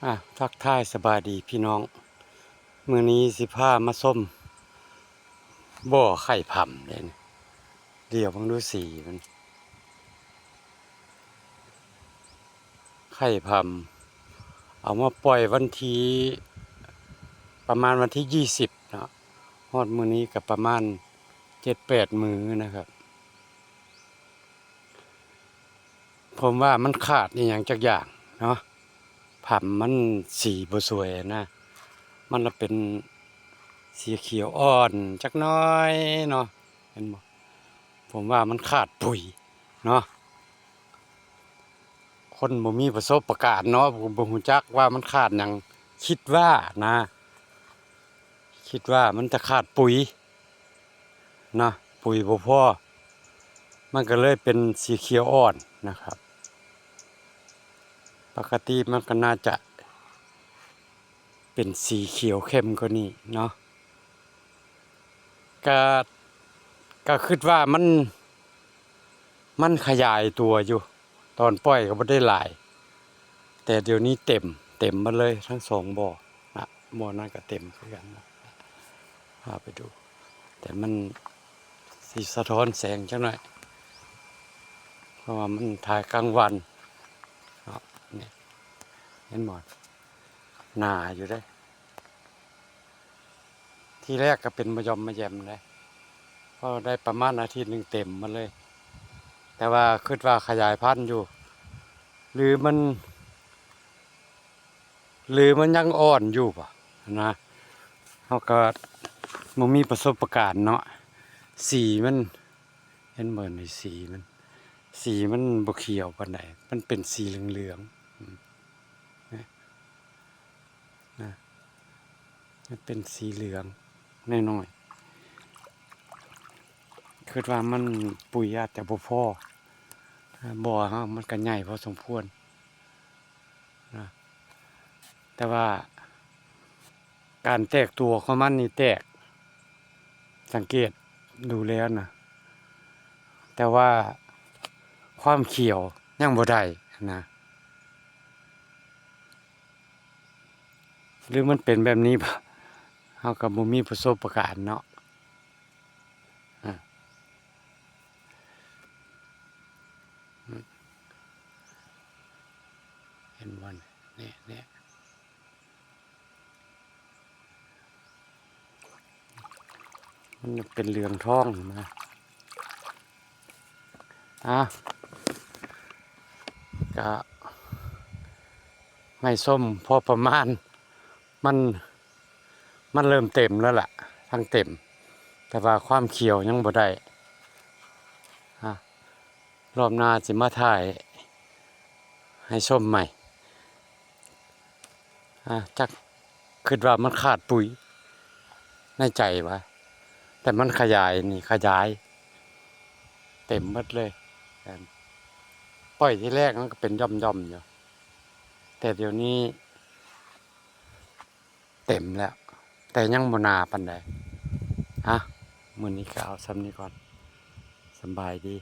ອ່ະ ທັກທາຍສະບາຍດີພີ່ນ້ອງ, ມື້ນີ້ຊິພາມາຊົມບໍ່ໄຂ່ຜຳເດ້ນີ້. ດຽວເບິ່ງດູສີມັນ ໄຂ່ຜຳ ເອົາມາປ່ອຍວັນທີ ປະມານວັນທີຊາວເນາະ, ຮອດມື້ນີ້ກໍປະມານເຈັດແປດມື້ນະຄັບ. ຜົມວ່າມັນຂາດອີ່ຫຍັງຈັກຢ່າງເນາະ, ຜຳມັນສີບໍ່ສວຍນະ, ມັນລະເປັນສີຂຽວອ່ອນຈັກໜ້ອຍເນາະ, ເຫັນບໍ່? ຜົມວ່າມັນຂາດປຸ໋ຍເນາະ, ຄົນບໍ່ມີປະສົບປະການເນາະ ບໍ່ ບໍ່ຮູ້ຈັກວ່າມັນຂາດຫຍັງ, ຄິດວ່ານະ ຄິດວ່າມັນຈະຂາດປຸ໋ຍ ນະ, ປຸ໋ຍບໍ່ພໍ ມັນກໍເລີຍເປັນສີຂຽວອ່ອນນະຄັບ. ປົກກະຕິມັນກໍໜ້າຈະເປັນສີຂຽວເຂັ້ມກວ່ານີ້ເນາະ, ກະ ກະຄິດວ່າມັນ ມັນຂະຫຍາຍຕົວຢູ່, ຕອນປ່ອຍກໍບໍ່ໄດ້ຫຼາຍ ແຕ່ດຽວນີ້ເຕັມ ເຕັມໝົດເລີຍທັງສອງບໍ່ນະ, ບໍ່ນັ້ນກໍເຕັມຄືກັນນະ. ພາໄປດູ ແຕ່ມັນຊິສະທ້ອນແສງຈັກໜ້ອຍ ເພາະວ່າມັນຖ່າຍກາງວັນເນາະ. ນີ້ ເຫັນບໍ່? ໜາຢູ່ເດ້. ທີແລກກໍເປັນມະຢອມມະແຢມເດ້, ພໍໄດ້ປະມານອາທິດໜຶ່ງເຕັມໝົດເລີຍ, ແຕ່ວ່າຄິດວ່າຂະຫຍາຍພັນຢູ່ ຫຼືມັນ ຫຼືມັນຍັງອ່ອນຢູ່ບໍນະ. ເຮົາກໍບໍ່ມີປະສົບປະການເນາະ, ສີມັນ ເຫັນບໍ່ນີ້? ສີມັນ ສີມັນບໍ່ຂຽວປານໃດ, ມັນເປັນສີເຫຼືອງໆ ອືມ ນະ ມັນເປັນສີເຫຼືອງໜ້ອຍໆ. ຄິດວ່າມັນ ປຸ໋ຍອາດຈະບໍ່ພໍ, ບໍ່ເຮົາມັນກໍໃຫຍ່ພໍສົມຄວນນະ, ແຕ່ວ່າ ການແຕກຕົວຂອງມັນນີ້ແຕກ, ສັງເກດດູແລ້ວນະ, ແຕ່ວ່າຄວາມຂຽວຍັງບໍ່ໄດ້ນະ, ຫຼືມັນເປັນແບບນີ້ບໍ? ເຮົາກໍບໍ່ມີປະສົບປະການເນາະ. ອາ ເຫັນບໍ່? ນີ້ ນີ້ ມັນເປັນເຫຼືອງທອງນະ. ອາ ກະໃຫ້ຊົມພໍປະມານ, ມັນ ມັນເລີ່ມເຕັມແລ້ວລະ, ທັງເຕັມ, ແຕ່ວ່າຄວາມຂຽວຍັງບໍ່ໄດ້. ອາ ລອບໜ້າຊິມາຖ່າຍໃຫ້ຊົມໃໝ່. ອາ ຈັກ ຄິດວ່າມັນຂາດປຸ໋ຍໃນໃຈວ່າ, ແຕ່ມັນຂະຫຍາຍນີ້ ຂະຫຍາຍເຕັມໝົດເລີຍ. ປ່ອຍທີແລກມັນກໍເປັນຢ່ອມໆຢູ່, ແຕ່ດຽວນີ້ ເຕັມແລ້ວ ແຕ່ຍັງບໍ່ໜາປານໃດ. ອະ ມື້ນີ້ກໍເອົາສ່ຳນີ້ກ່ອນ. ສະບາຍດີ.